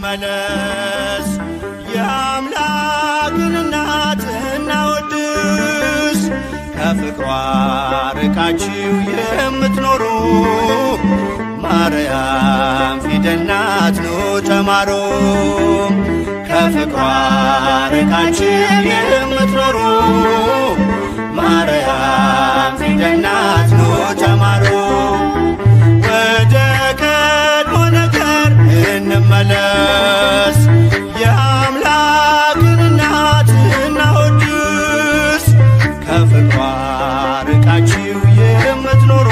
እንመለስ የአምላክን እናት እናወድስ ከፍቅሯ ርቃችሁ የምትኖሩ ማርያም ፊደል ናት ኑ ተማሩ ከፍቅሯ ርቃችሁ የምትኖሩ ማርያም ፊደል ናት ኑ ተማሩ ወደ ቀድሞ ነገር እንመለስ የአምላክን እናት እናወድስ ከፍቅሯ ርቃችሁ የምትኖሩ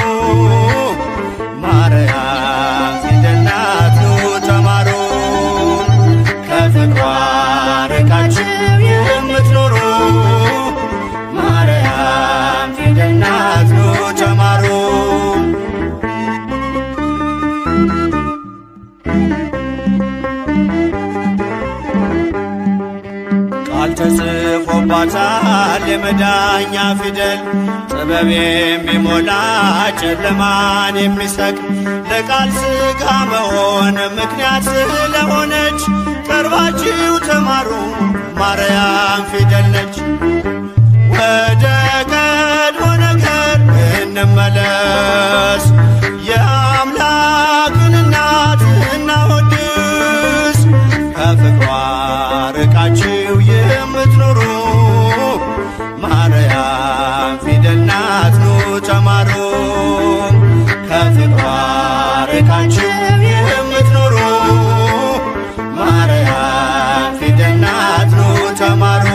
ማርያም ፊደል ናት ኑ ተማሩ ከፍቅሯ ርቃችሁ የምትኖሩ ማርያም ፊደል ናት ኑ ተማሩ ቃል ተጽፎባታል የመዳኛ ፊደል ጥበብ የሚሞላ ጨለማን የሚሰቅ ለቃል ሥጋ መሆን ምክንያት ስለሆነች ቀርባችሁ ተማሩ ማርያም ፊደል ነች። ወደ ቀድሞ ነገር እንመለስ የአምላክን እናት እናወድስ ከፍቅሯ ርቃችሁ የምትኖሩ ማርያም ፊደል ናት ኑ ተማሩ ከፍቅሯ ርቃችሁ የምትኖሩ ማርያም ፊደል ናት ኑ ተማሩ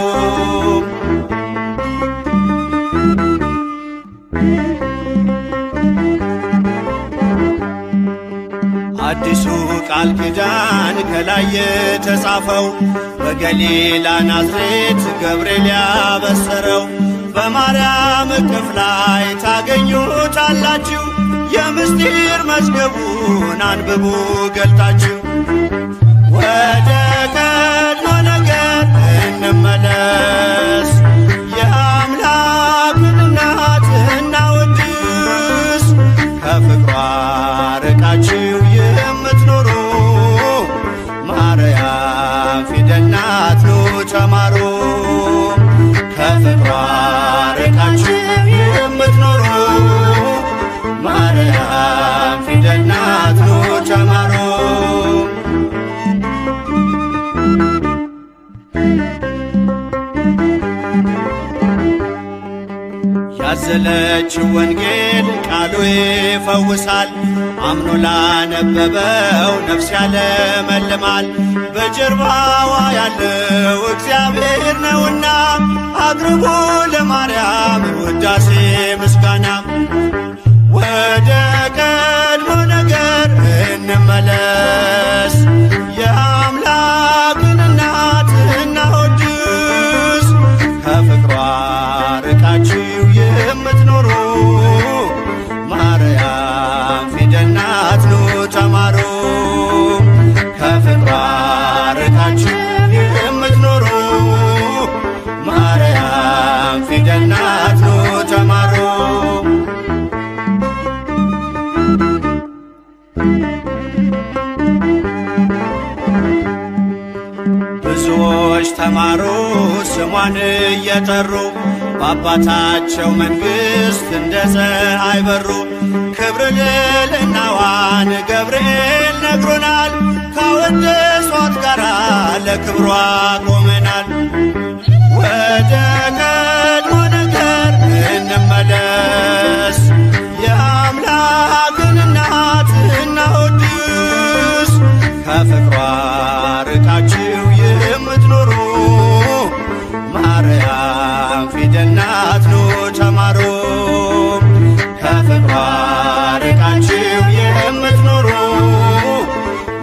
አዲሱ ቃል ኪዳን ከላይ የተጻፈው በገሊላ ናዝሬት ገብርኤል ያበሰረው በማርያም እቅፍ ላይ ታገኙታላችሁ የምስጢር መዝገቡን አንብቡ ገልጣችሁ ወደ ቀድሞ ነገር እንመለስ የአምላክን እናት እናወድስ ከፍቅሯ ርቃችሁ የምትኖሩ ማርያም ፊደል ናት ኑ ተማሩ ከፍቅሯ ርቃችሁ የምትኖሩ ማርያም ፊደል ናት ኑ ተማሩ ያዘለች ወንጌል ቃሉ ይፈውሳል አምኖ ላነበበው ነፍስ ያለመልማል በጀርባዋ ያለው እግዚአብሔር ነውና አቅርቡ ለማርያም ውዳሴ ምስጋና ወደ ቀድሞ ነገር እንመለስ የአምላክን እናት እናወድስ ከፍቅሯ ርቃችሁ የምትኖሩ ማርያም ፊደል ናት ኑ ተማሩ ከፍቅሯ ርቃችሁ የምትኖሩ ማርያም ፊደል ናት ኑ ተማሩ ብዙዎች ተማሩ ስሟን እየጠሩ በአባታቸው መንግሥት እንደ ፀሐይ በሩ ክብር ልዕልናዋን ገብርኤል ነግሮናል ካወደሷት ጋራ ለክብሯ ቆመናል። ወደ ቀድሞ ነገር እንመለስ የአምላክን እናት እናወድስ ከፍቅሯ ርቃችሁ የምትኖሩ ማርያም ፊደል ናት ኑ ተማሩ ከፍቅሯ ርቃችሁ የምትኖሩ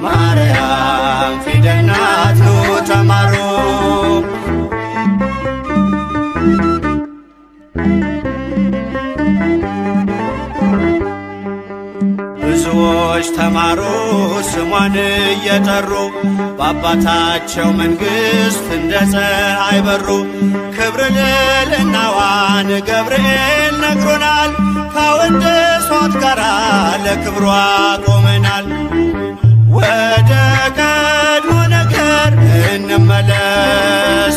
ማርያም ፊደል ናት ኑ ተማሩ ብዙዎች ተማሩ ስሟን እየጠሩ በአባታቸው መንግሥት እንደ ፀሐይ በሩ ክብር ልዕልናዋን ገብርኤል ነግሮናል ካወደሷት ጋራ ለክብሯ ቆመናል። ወደ ቀድሞ እንመለስ፣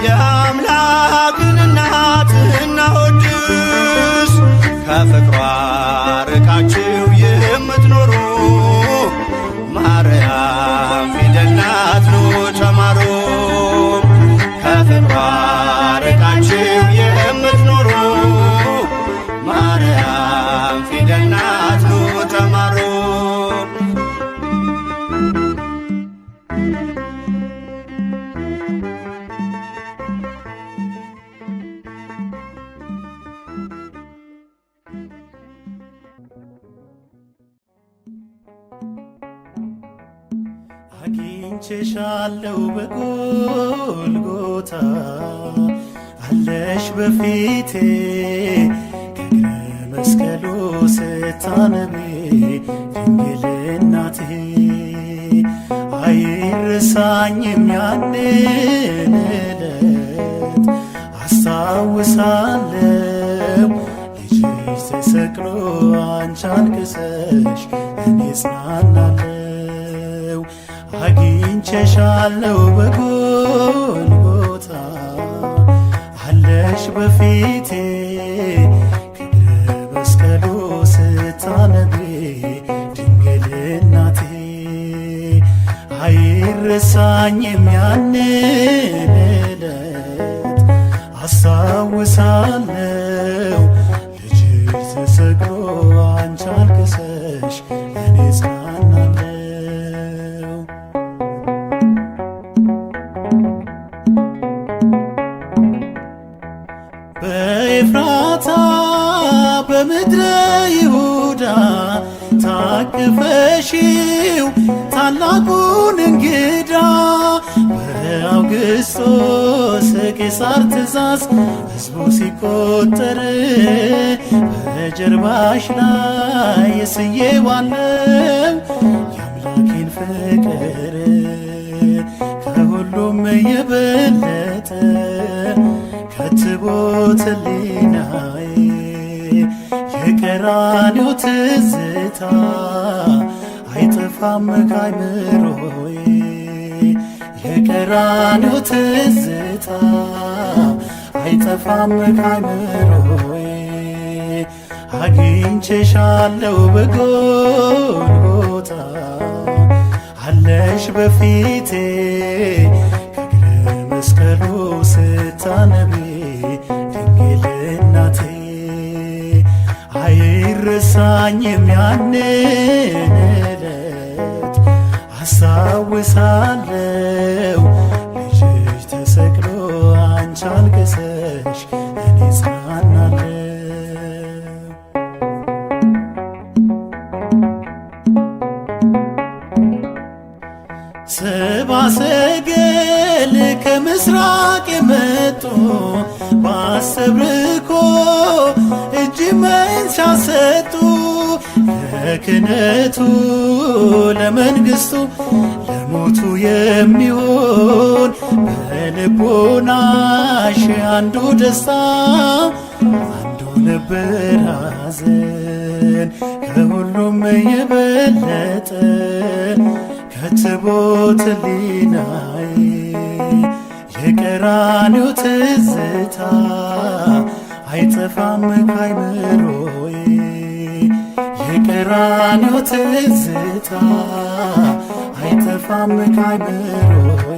የአምላክን እናት እናወድስ። ከፍቅሯ ርቃችሁ የምትኖሩ ማርያም ፊደል ናት፣ ኑ ተማሩ። ከፍቅሯ ርቃችሁ የምትኖሩ ማርያም ፊደል ናት፣ ኑ ተማሩ። አግኝቼሻለሁ በጎልጎታ፣ አለሽ በፊቴ፣ ከእግረ መስቀሉ ስታነቢ ድንግል እናቴ። አይረሳኝም ያንን ዕለት፣ አስታውሳለሁ፣ ልጅሽ ተሰቅሎ አንቺ አልቅሰሽ እኔ ጽናናለሁ። አግኝቼሻለሁ በጎልጎታ፣ አለሽ በፊቴ፣ ከእግረ መስቀሉ ስታነቢ ድንግል እናቴ። አይረሳኝም ያንን ዕለት፣ አስታውሳለሁ፣ ልጅሽ ተሰቅሎ አንቺ አልቅሰሽ እኔ ጽናናለሁ። በኤፍራታ በምድረ ይሁዳ ታቅፈሽው ታላቁን እንግዳ፣ በአውግስጦስ ቄሳር ትእዛዝ ሕዝቡ ሲቆጠር በጀርባሽ ላይ ስዬዋለው የአምላኬን ፍቅር። ከሁሉም የበለጠ ከትቦት ሕሊናዬ የቀራንዮ ትዝታ አይጠፋም ካይምሮዬ፣ የቀራንዮ ትዝታ አይጠፋም ካይምሮዬ። አግኝቼሻለሁ በጎልጎታ፣ አለሽ በፊቴ፣ ከእግረ መስቀሉ ስታነቢ ድንግል እናቴ። አይረሳኝም ያንን ዕለት፣ አስታውሳለሁ፣ ልጅሽ ተሰቅሎ አንቺ አልቅሰሽ እኔ ጽናናለሁ። ሰብአ ሰገል ከምስራቅ የመጡ ባሰብርኮ እጅ መንሻ ሰጡ፣ ለክህነቱ ለመንግስቱ ለሞቱ የሚሆን በልቦናሽ አንዱ ደስታ አንዱ ነበር ሐዘን። ከሁሉም የበለጠ ከትቦት ሕሊናዬ የቀራንዮ ትዝታ አይጠፋም ካይምሮዬ፣ የቀራንዮ ትዝታ አይጠፋም ካይምሮዬ።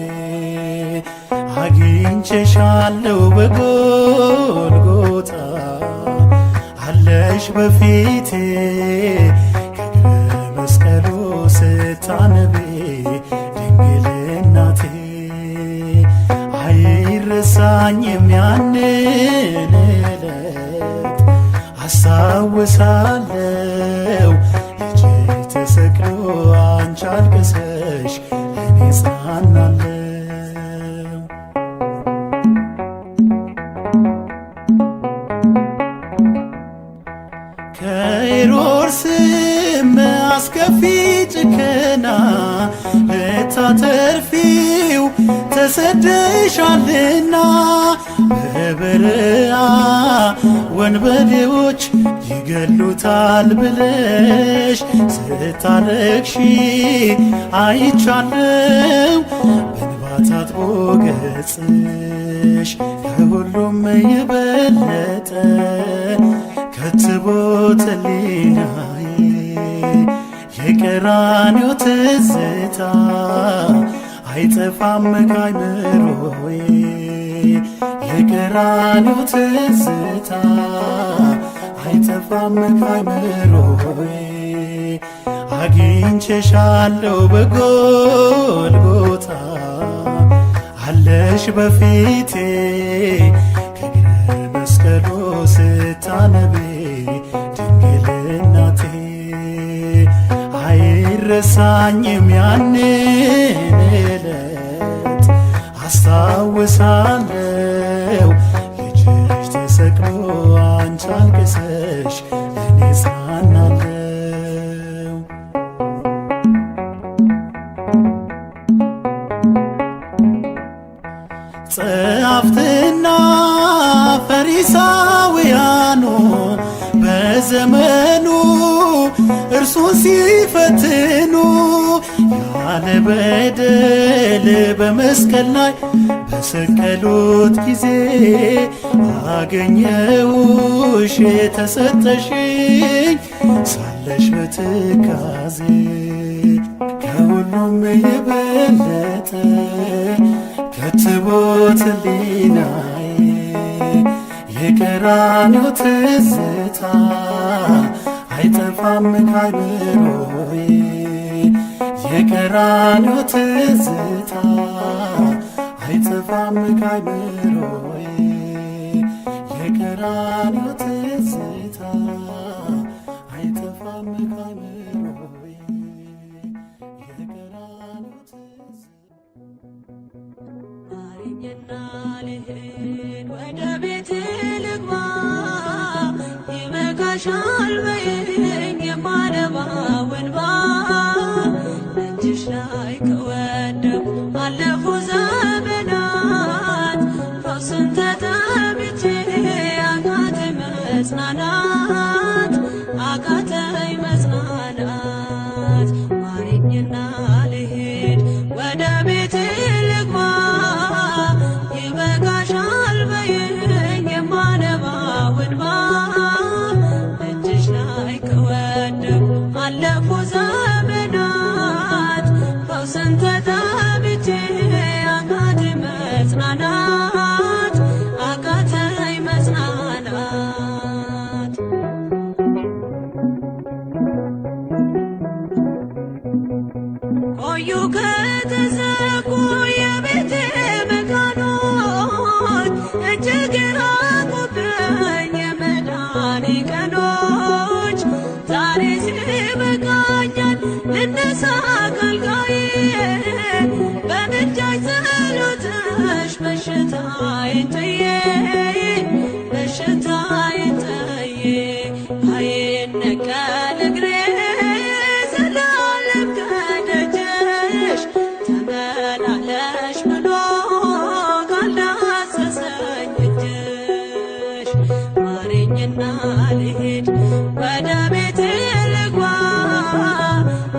አግኝቼሻለሁ በጎልጎታ፣ አለሽ በፊቴ፣ ከእግረ መስቀሉ ስታነቢ ድንግል እናቴ። አይረሳኝም ያንን ዕለት፣ አስታውሳለሁ፣ ልጅ ተሰቅሎ አንቺ አልቅሰሽ እኔ ጽናናለሁ። ከሄሮድስም አስከፊ ጭከና ልታተርፊው ተሰደሻልና፣ በበረሃ ወንበዴዎች ይገሉታል ብለሽ ስታለቅሺ አይቻለው በእንባ ታጥቦ ገጽሽ ከሁሉም የበለጠ ከትቦት ሕሊናዬ የቀራንዮ ትዝታ አይጠፋም ካይምሮዬ የቀራንዮ ትዝታ አይጠፋም ካይምሮዬ አግኝቼሻለሁ በጎልጎታ አለሽ በፊቴ ከእግረ መስቀሉ ስታነቢ ድንግል እናቴ አይረሳኝም ያንን ዕለት አስታውሳለሁ ልጅሽ ተሰቅሎ አንቺ አልቅሰሽ እኔ ጽናናለሁ። ጸሐፍትና ፈሪሳውያኑ በዘመኑ እርሱን ሲፈትኑ ያለ በደል በመስቀል ላይ በሰቀሉት ጊዜ አገኘሁሽ የተሰጠሽኝ ሳለሽ በትካዜ ከሁሉም የበለጠ ከትቦት ሕሊናዬ የቀራንዮ ትዝታ አይጠፋም ካይምሮዬ የቀራንዮ ትዝታ አይጠፋም ካይምሮዬ የቀራንዮ ትዝታ አይጠፋም ካይምሮዬ የቀራንዮ ትዝታ። ማረኝና ልሂድ ወደ ቤት ልግባ፣ ይበቃሻል በይኝ የማነባው እንባ። እጅሽ ላይ ከወደቅኩ አለፉ ዘመናት፣ ፈውስን ተጠምቼ አቃተኝ መጽናናት፣ አቃተኝ መጽናናት። ማረኝና ልሂድ ወደ ቤት ልግባ፣ ይበቃሻል በይኝ የማነባው እንባ። እጅሽ ላይ ከወደቅኩ አለፉ ዘመናት፣ ፈውስን ተጠምቼ አቃተኝ መጽናናት፣ አቃተኝ መጽናናት። ቆዩ ከተዘጉ የቤቴ መካኖች፣ እጅግ የራቁብኝ የመዳኔ ቀኖች። ዛሬ ሲበቃኛል ልነሳ ከአልጋዬ፣ በምልጃሽ ጸሎትሽ በሽታዬን ጥዬ፣ በሽታዬን ጥዬ። አይነቀል እግሬ ዘላለም ከደጅሽ፣ ተመላለሽ ብሎ ካልዳሰሰኝ እጅሽ። ማረኝና ልሂድ ወደ ቤቴ ልግባ፣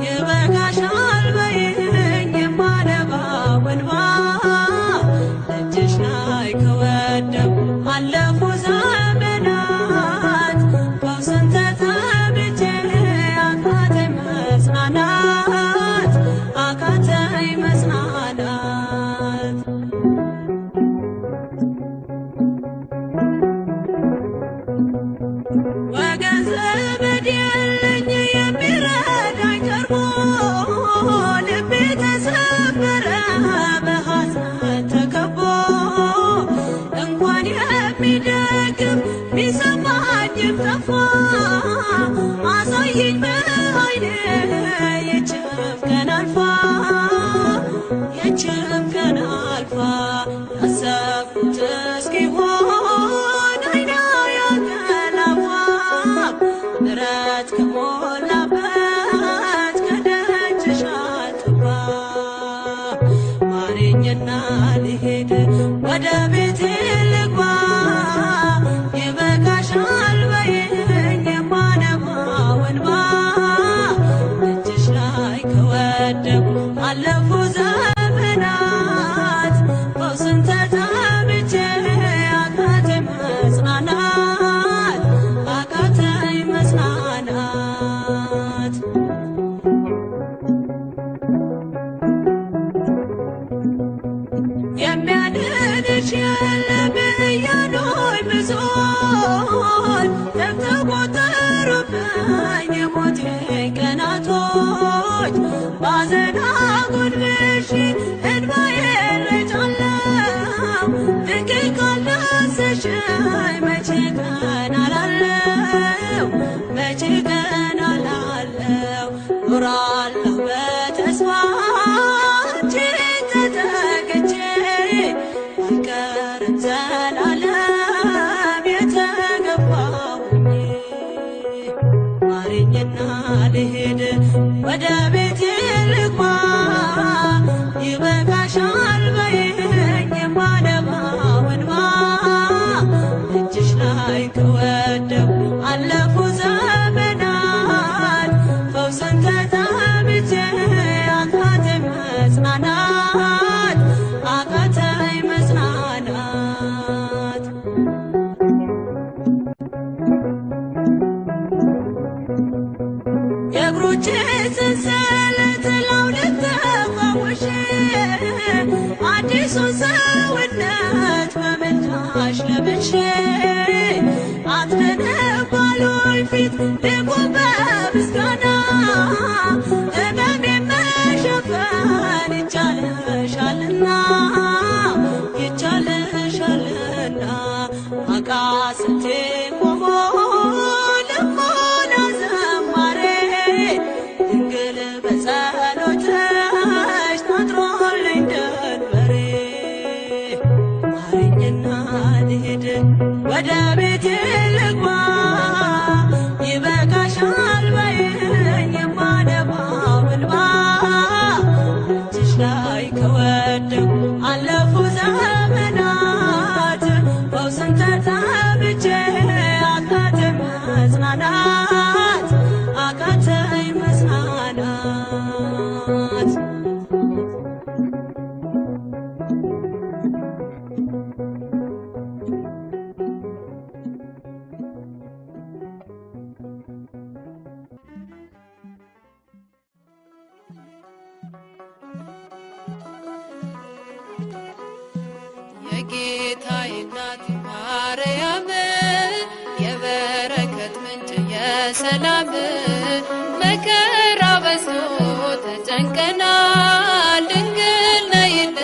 ይበቃሻል በይኝ የማነባው እንባ። እጅሽ ላይ ከወደቅኩ አለፉ ዘመናት፣ ፈውስን ተጠምቼ አቃተኝ መጽናናት፣ አቃተኝ መጽናናት። ወገን ዘመድ የለኝ የሚረዳኝ ቀርቦ፣ ልቤ ተሰበረ በሐዘን ተከቦ። እንኳን የሚደግፍ ቢሰማኝም ጠፋ፣ አሳየኝ በዓይኔ ይህችም ቀን አልፋ፣ ይህችም ቀን አልፋ። ያሰብኩት እስኪሆን ዓይኔ አያንቀላፋም፣ ምሕረት ከሞላበት ከደጅሽ አልጠፋም። ማረኝና ልሂድ ወደ ቤቴ ልግባ፣ ይበቃሻል በይኝ የማነባው እንባ። እጅሽ ላይ ከወደቅኩ ተቆጠሩብኝ የሞቴ ቀናቶች ባዘን አጎንብሼ እንባዬን ረጫለሁ ድንግል ካልዳሰሽኝ መቼ ቀን አላለው መቼ ቀን አላለው ኖራለሁ በተስፋ አንቺን ተጠግቼ አልቀርም ዘላለም የተገባሁኝ ማረኝና ልሂድ ወደ ቤቴ ልግባ ይበቃሻል በይኝ የማነባው እንባ እጅሽ ላይ ከወደቅኩ አለፉ ዘመናት ፈውስን ተጠምቼ አቃተኝ መጽናናት አቃተኝ መጽናናት የእግሮቼ ሰንሰለት ላውልቅ ተፈውሼ አዲሱን ሰውነት በምልጃሽ ለብሼ አትድንም ባሉኝ ፊት ልቁም በምስጋና ሕመሜን መሸፈን ይቻልሻልና ይቻልሻልና አቃስቴ ቆሞ ልቦና ዘማሬ ድንግል በጸሎትሽ ታጥሮልኝ ደንበሬ ማረኝና ልሂድ ወደ ቤቴ ልግባ ይበቃሻል በይኝ የማነባው እንባ እጅሽ ላይ ከወደቅኩ አለፉ ዘመናት ፈውስን ተጠምቼ አቃተኝ መጽናናት አቃተኝ መጽናናት የጌታዬ እናት ማርያም የበረከት ምንጭ የሰላም መከራ በዝቶ ተጨንቀናል፣ ድንግል ነይልን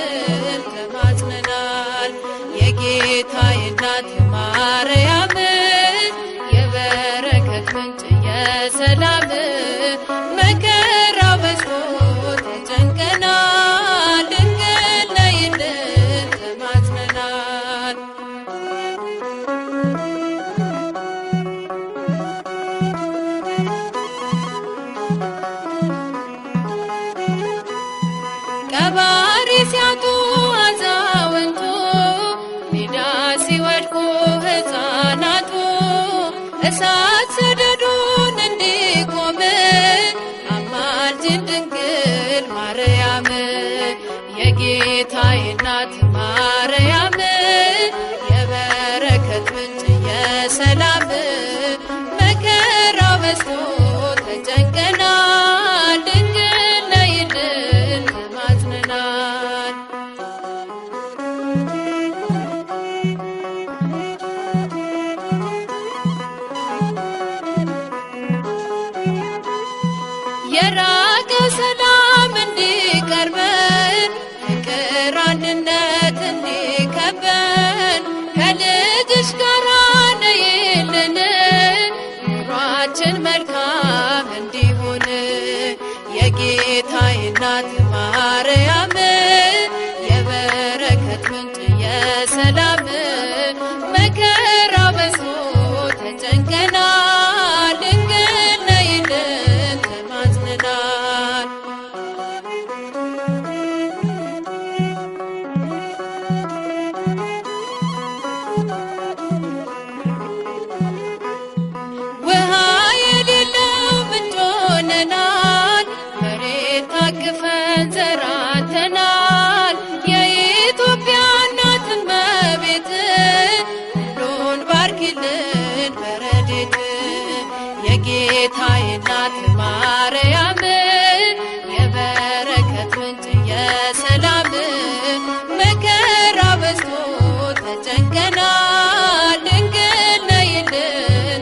ተማጽነናል። የጌታዬ እናት ማርያም የበረከት ምንጭ የሰላም መከራ በዝቶ ተጨንቀናል፣ ድንግል ነይልን ተማጽነናል። ቀባሪ ሲያጡ አዛውንቱ ሜዳ ሲወድቁ ሕፃናቱ እሳት ሰደዱን እንዲቆም አማልጅን ድንግል ማርያም የጌታዬ እናት ማርያም የበረከት ምንጭ የሰላም መከራ በዝቶ ተጨንቀናል፣ ድንግል ነይልን ተማጽነናል። የራቀ ሰላም እንዲቀርበን ፍቅር አንድነት እንዲከበን ከልጅሽ ጋር ነይልን ኑሯችን መልካም እንዲሆን የጌታዬ እናት ማርያም የበረከት ምንጭ የሰላም መከራ በዝቶ ተጨንቀናል፣ ድንግል ነይልን ተማጽነናል። ውሃ የሌለው ምንጭ ሆነናል፣ መሬት ታቅፈን ዘራተናል። የኢትዮጵያ እናት እመቤት ሁሉን ባርኪልን በረድኤት የጌታዬ እናት ማርያም የበረከት ምንጭ የሰላም መከራ በዝቶ ተጨንቀናል፣ ድንግል ነይልን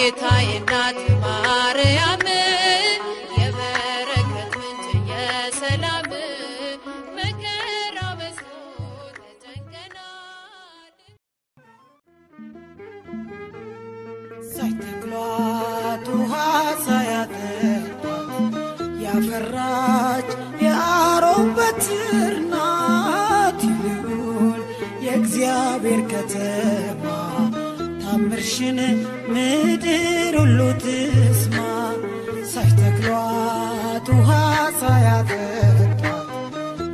የጌታዬ እናት ማርያም የበረከት ምንጭ የሰላም መከራ በዝቶ ተጨንቀናል። ሳይተክሏት ውሃ ሳያጠጧት ያፈራች የአሮን በትር ናት። ይሁን የእግዚአብሔር ከተማ ታምርሽን ምድር ሁሉ ትስማ። ሳይተክሏት ውሃ ሳያጠጧት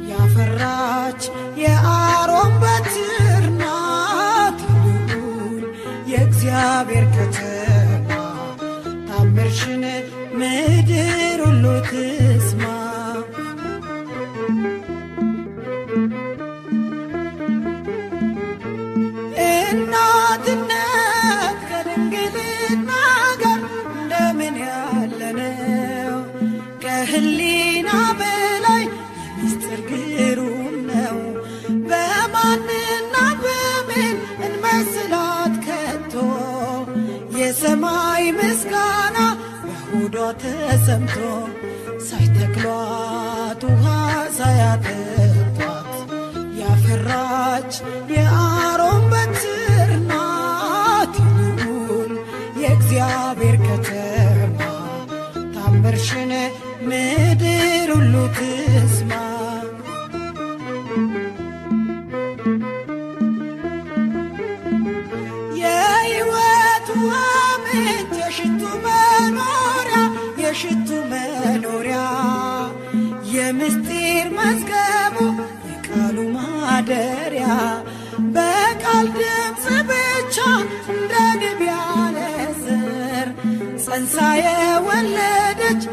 ያፈራች የአሮን በትር ናት። ይሁን የእግዚአብሔር ከተማ ታምርሽን ምድር ሁሉ ትስማ። እናትነት ከድንግልና ጋር እንደምን ያለ ነው፣ ከህሊና በላይ የሚስጥር ግሩም ነው። በማንና በምን እንመስላት ከቶ? የሰማይ ምስጋና በሆዷ ተሰምቶ ሳይተክሏት ውሃ ሳያጠጧት ያፈራች የአሮን በትር ናት። ይሁን የእግዚአብሔር ከተማ ታምርሽን ምድር ሁሉ ትስማ። የሕይወት ውሃ ምንጭ የሽቱ መኖሪያ የሽቱ መኖሪያ የምስጢር መዝገቡ የቃሉ ማደሪያ በቃል ድምፅ ብቻ እንደ ንብ ያለ ዘር ጸንሳ የወለደች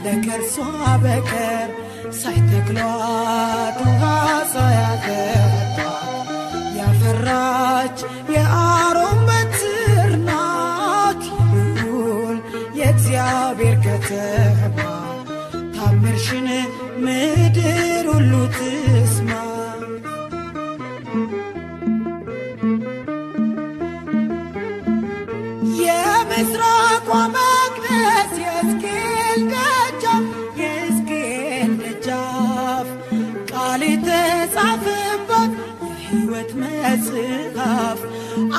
ለከርሷ በቀር ሳይተክሏት ውሃ ሳያጠጧት ያፈራች የአሮን በትር ናት። ይሁን የእግዚአብሔር ከተማ ታምርሽን ምድር ሁሉ ትስማ። የምስራቋ መቅደስ የሕዝቅኤል ደጃፍ የሕዝቅኤል ደጃፍ ቃል የተጻፈባት የሕይወት መጽሐፍ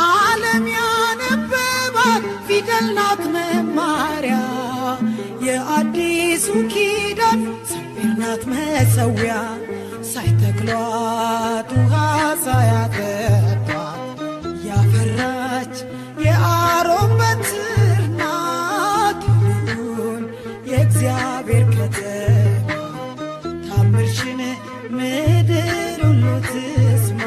ዓለም ያነበባት ፊደል ናት መማሪያ የአዲሱ ኪዳን ሰንፔር ናት መሰዊያ ሳይተክሏት ውሃ ሳያጠጧት ያፈራች የአሮን በትር ናት። ይሁን የእግዚአብሔር ከተማ ታምርሽን ምድር ሁሉ ትስማ።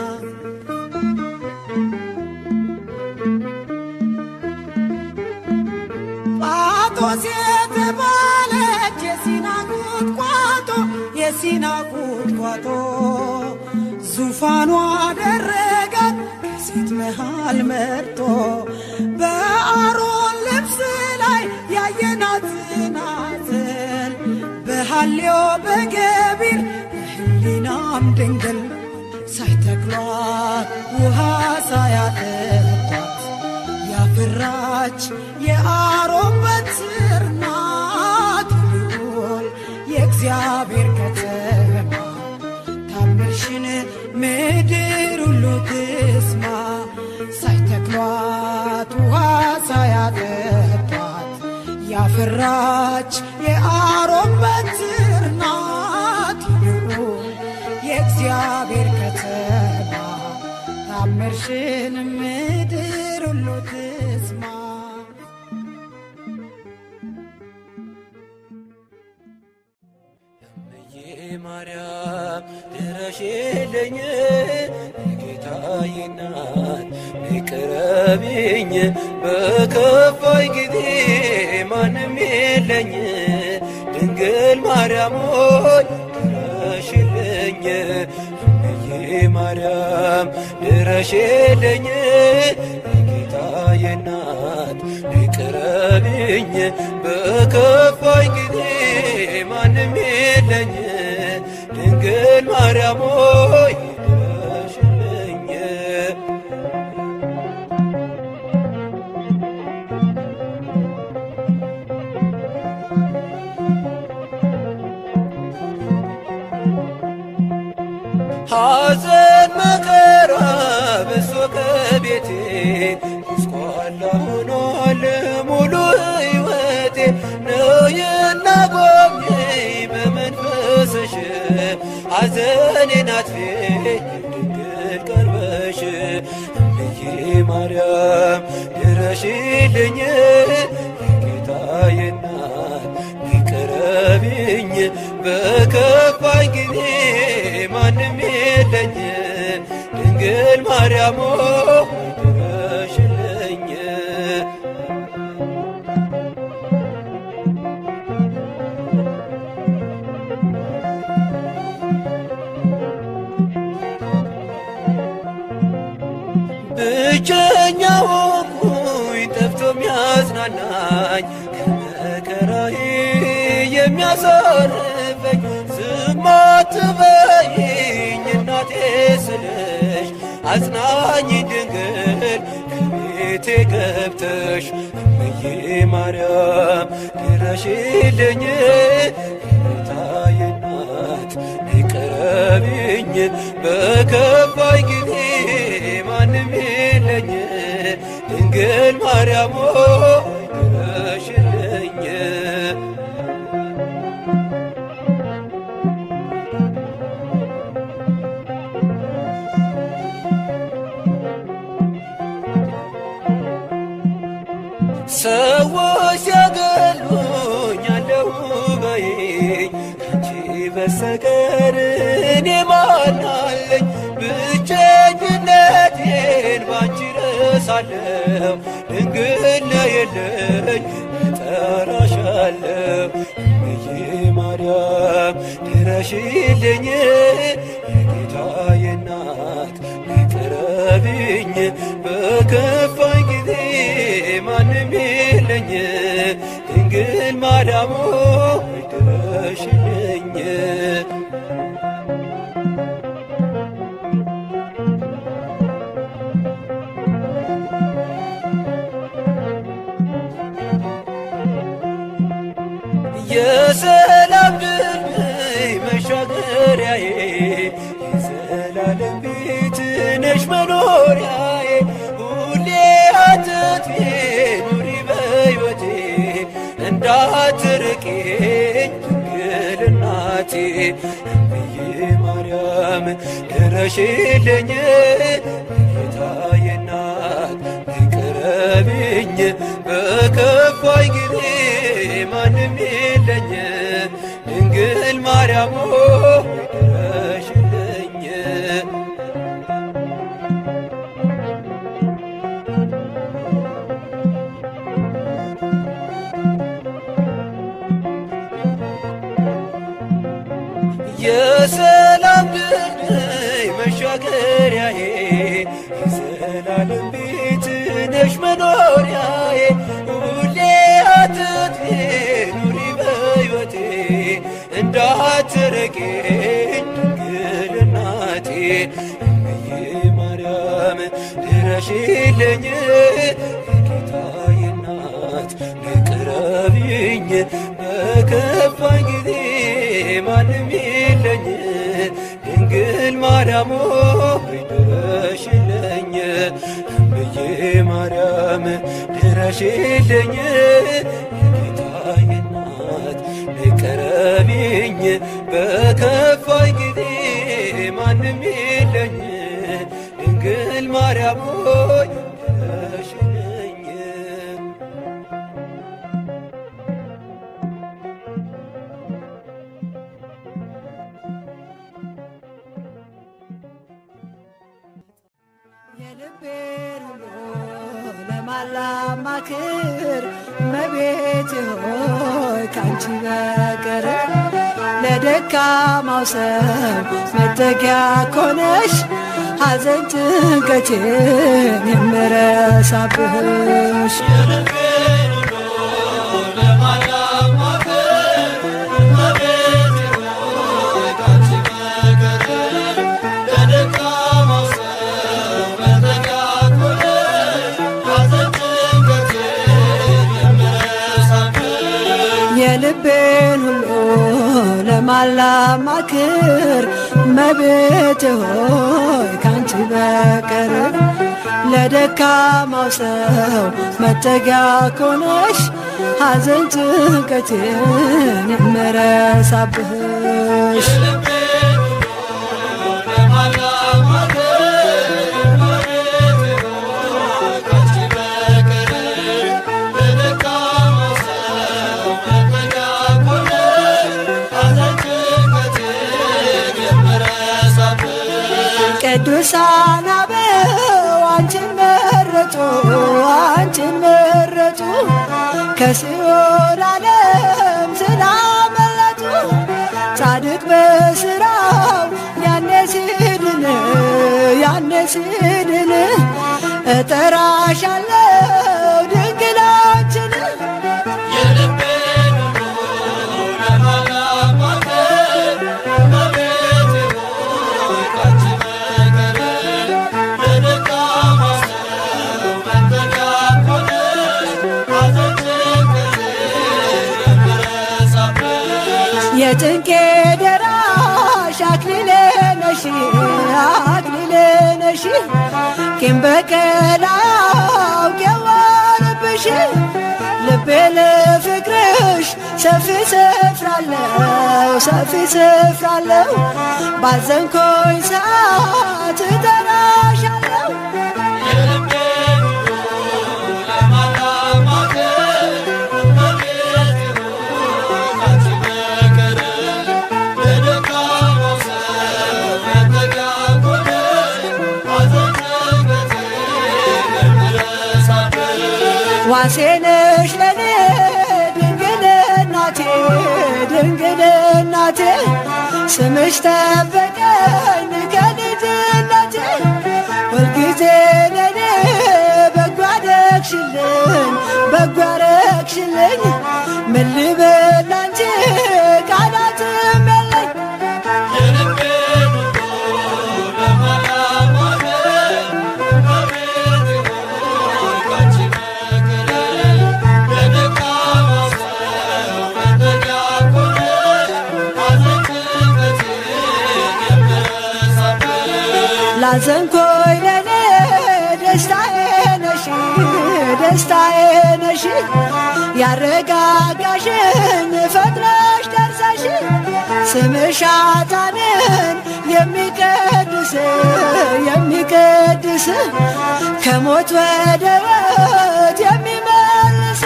ጳጦስ የተባለች የሲና ቁጥቋጦ የሲና ቁጥቋጦ ዙፋኗ አደረጋት ከሴት መሃል መርጦ በአሮን ልብስ ላይ ያየናት ጽናጽል በሐልዮ በገቢር በሕሊናም ድንግል ሳይተክሏት ውሃ ሳያጠጧት ያፈራች የአሮን በትር ናት። ልዑል የእግዚአብሔር ከተማ ታምርሽን ምድር ሁሉ ትስማ። ሳይተክሏት ውሃ ሳያጠጧት ያፈራች የአሮን በትር ናት። ልዑል የእግዚአብሔር ከተማ ታምርሽን ምድር ሁሉ ትስማ። እምዬ ማርያም ድረሽልኝ፣ የጌታዬ እናት ነይ ቅረቢኝ። በከፋኝ ጊዜ ማንም የለኝ፣ ድንግል ማርያም ሆይ ድረሽልኝ። እምዬ ማርያም ድረሽልኝ፣ የጌታዬ እናት ነይ ቅረቢኝ። በከፋኝ ጊዜ ማንም የለኝ፣ ድንግል ማርያም ሆይ ድረሽልኝ። ሐዘን መከራ በዝቶ ከቤቴ ጎስቋላ ሆኗል ሙሉ ሕይወቴ ነይና ጎብኚኝ በመንፈስሽ ሐዘኔን አጥፊኝ ድንግል ቀርበሽ እምዬ ማርያም ድረሽልኝ የጌታዬ እናት ቅረቢኝ በከፋኝ ጊዜ ማንም የለኝ ድንግል ማርያም ሆይ ድረሽልኝ። ብቸኛ ሆንኩኝ ጠፍቶ ሚያጽናናኝ ከመከራዬ የሚያሳርፈኝ ዝም አትበይኝ እናቴ ስልሽ አጽናኝ ድንግል ከቤቴ ገብተሽ እምዬ ማርያም ድረሽልኝ የጌታዬ እናት ቅረቢኝ በከፋኝ ጊዜ ማንም የለኝ ድንግል ማርያም ሆይ ድረሽልኝ። ሰዎች ሲያገሉኝ አለሁ በይኝ ካንቺ በስተቀር እኔ ማን አለኝ? ብቸኝነቴን ባንቺ ረሳለሁ ድንግል ነይልኝ እጠራሻለሁ እምዬ ማርያም ድረሽልኝ የጌታዬ እናት ቅረቢኝ በከፋኝ ጊዜ ማንም የለኝ ድንግል ማርያም ሆይ ድረሽልኝ። የሰላም ድልድይ መሻገሪያዬ የዘላለም ቤት ነሽ መኖሪያዬ ሁሌ አትጥፊ ኑሪ በሕይወቴ እንዳትርቂኝ ድንግል እናቴ እምዬ ማርያም ድረሽልኝ የጌታዬ እናት ቅረቢኝ በከፋኝ ጊዜ ማንም የለኝ ድንግል ማርያም ሆይ ድረሽልኝ። የሰላም ድልድይ መሻገሪያዬ የዘላለም ቤት ነሽ መኖሪያዬ ሁሌ አትጥፊ ኑሪ በሕይወቴ እንዳትርቂኝ ድንግል እናቴ እምዬ ማርያም ድረሽልኝ የጌታዬ እናት ቅረቢኝ በከፋኝ ጊዜ ማንም የለኝ ድንግል ማርያም ሆይ ድረሽልኝ እምዬ ማርያም ድረሽልኝ የጌታዬ እናት ቅረቢኝ በከፋኝ ጊዜ ማንም የለኝ ድንግል ማርያም ሆይ ድረሽልኝ። የልቤን ሁሉ ለማላማክር እመቤቴ ሆይ ካንቺ በቀር ለደካማው ሰው መጠጊያ ኮነሽ ሐዘን ጭንቀቴን የምረሳብሽ የልቤን ሁሉ ለማን ላማክር እመቤቴ ሆይ ካንቺ በቀር? ለደካማው ሰው መጠጊያ ከሆነሽ ሐዘን ጭንቀቴን የምረሳብሽ። ቅዱሳን አበው አንቺን መረጡ፣ አንቺን መረጡ፣ ከሲኦል ዓለም ስላመለጡ። ጻድቅ በስራው ያኔ ሲድን፣ ያኔ ሲድን፣ እጠራሻለሁ ድንግላችን። የጭንቄ ደራሽ አክሊሌ ነሽ፣ አክሊሌ ነሽ፣ ቂም በቀል አያውቅ ልቤ ለፍቅርሽ ሰፊ ስፍራ አለው፣ ሰፊ ስፍራ አለው፣ ባዘንኩኝ ሰዓት እጠራሻለሁ። ዋሴ ነሽ ለኔ ድንግል እናቴ፣ ድንግል እናቴ፣ ስምሽ ጠበቀኝ ከልጅነቴ። ሁልጊዜ ለኔ በጎ አደረግሽልኝ፣ በጎ አደረግሽልኝ፣ ምን ልበል ላንቺ ቃላትም የለኝ። ላዘንኩኝ ለኔ ደስታዬ ነሽ፣ ደስታዬ ነሽ፣ ያረጋጋሽኝ ፈጥነሽ ደርሰሽ፣ ስምሽ ኃጥአንን የሚቀድስ፣ የሚቀድስ፣ ከሞት ወደ ሕይወት የሚመልስ።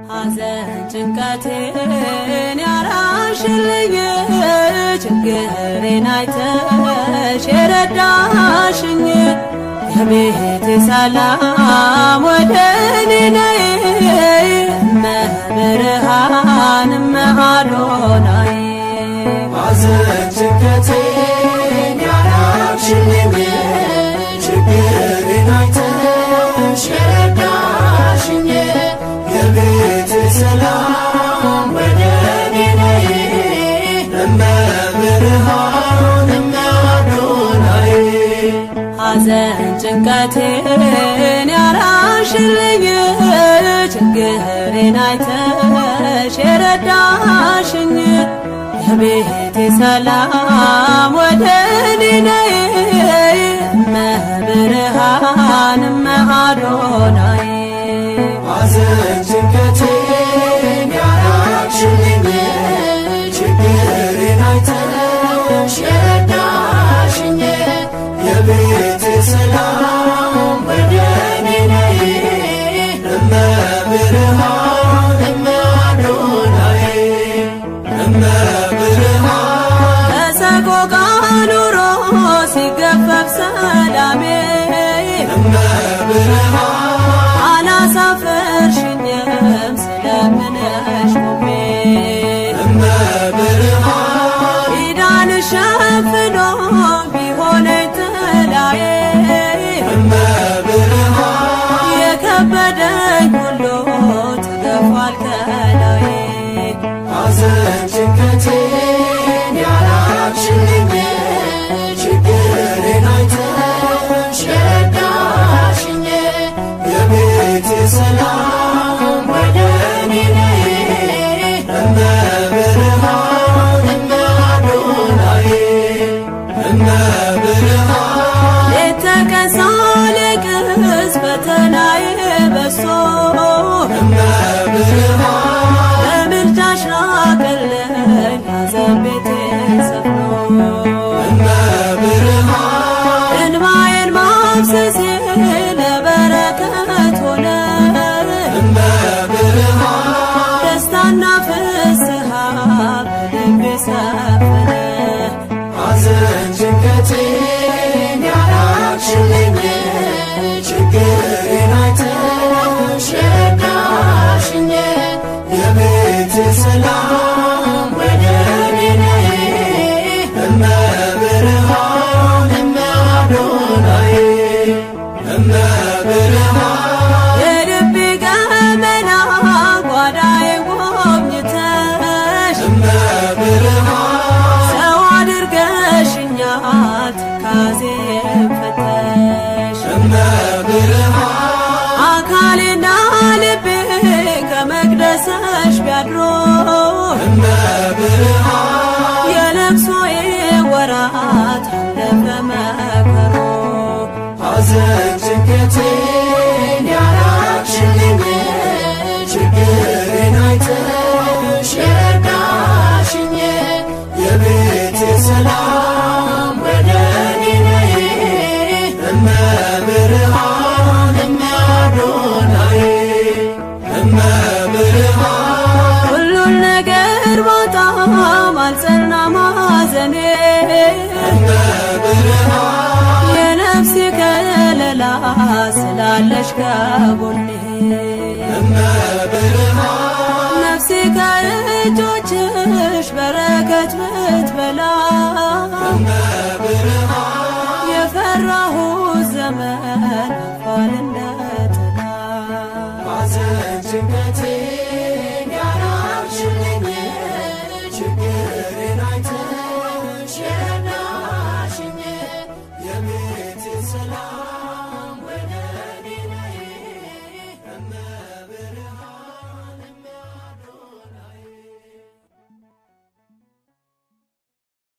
ሐዘን ጭንቀቴን ያራሽልኝ፣ ችግሬን አይተሽ የረዳሽኝ፣ የቤቴ ሰላም ወደ እኔ ነይ፣ እመብርሃን እመ አዶናይ። ሐዘን ጭንቀቴን ያራቅሽልኝ፣ ችግሬን አይተሽ የረዳሽኝ፣ የቤቴ ሰላም ወደ እኔ ነይ፣ እመብርሃን እመ አዶናይ። ሐዘን ጭንቀቴን ያራሽልኝ፣ ችግሬን አይተሽ የረዳሽኝ፣ የቤቴ ሰላም ወደ እኔ ነይ፣ እመብርሃን እመ አዶናይ። ሐዘን ጭንቀቴን ያራቅሽልኝ፣ ችግሬን አይተሽ የረዳሽኝ፣ የቤቴ ሰላም ወደ እኔ ነይ፣ እመብርሃን እመ የከበደኝ ሁሉ ተገፏል ከላዬ። ሐዘን ጭንቀቴን ያራቅሽልኝ፣ ችግሬን አይተሽ የረዳሽኝ፣ የቤቴ ሰላም ወደ እኔ ነይ፣ እመ ብርሃን እመ አዶናይ፣ እመ ብርሃን። ሌት ተቀን ሳለቅስ ፈተናዬ በዝቶ፣ እመ ብርሃን በምልጃሽ ራቀልኝ ሐዘን ቤቴን ሰፍኖ። እመ ብርሃን እንባዬን ማፍሰሴ ለበረከት ሆነ፣ እመ ብርሃን ደስታና ፍስሐ በልቤ ሰፈነ። ሐዘን ጭንቀቴን ያራቅሽልኝ፣ ችግሬን አይተሽ የረዳሽኝ፣ የቤቴ ሰላም ወደ እኔ ነይ፣ እመ ብርሃን እመ አዶናይ፣ እመ ብርሃን። የልቤ ገመና ጓዳዬ ጎብኝተሽ፣ እመ ብርሃን ሰው አድርገሽኛል ትካዜን ፈተሽ። እመ ብርሃን አካሌና ልቤ ከመቅደስሽ ቢያድሮ፣ እመ ብርሃን የለቅሶዬ ወራት አለፈ መከሮ። ሐዘን ጭንቀቴን ያራቅሽልኝ፣ ችግሬን አይተሽ የረዳሽኝ፣ የቤቴ ሰላም ወደ እኔ ነይ፣ እመ ብርሃን እመ አዶናይ፣ እመ ብርሃን። ሁሉን ነገር ባጣም አልጸና ማዘኔ፣ እመ ብርሃን የነፍሴ ከለላ ስላለሽ ከጎኔ። እመ ብርሃን ነፍሴ ከእጆችሽ